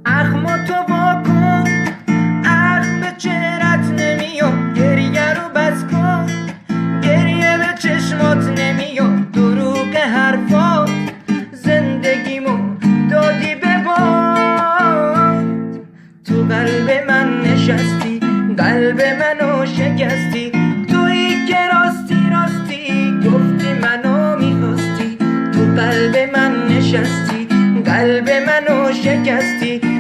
اخماتو وا کن، اخم به چهرت نمیاد. گریه رو بس کن، گریه به چشمات نمیاد. دروغ حرفات زندگیمو دادی به باد. تو قلب من نشستی، قلب منو شکستی. تویی که راستی راستی گفتی منو میخواستی. تو قلب من نشستی، قلب منو شکستی.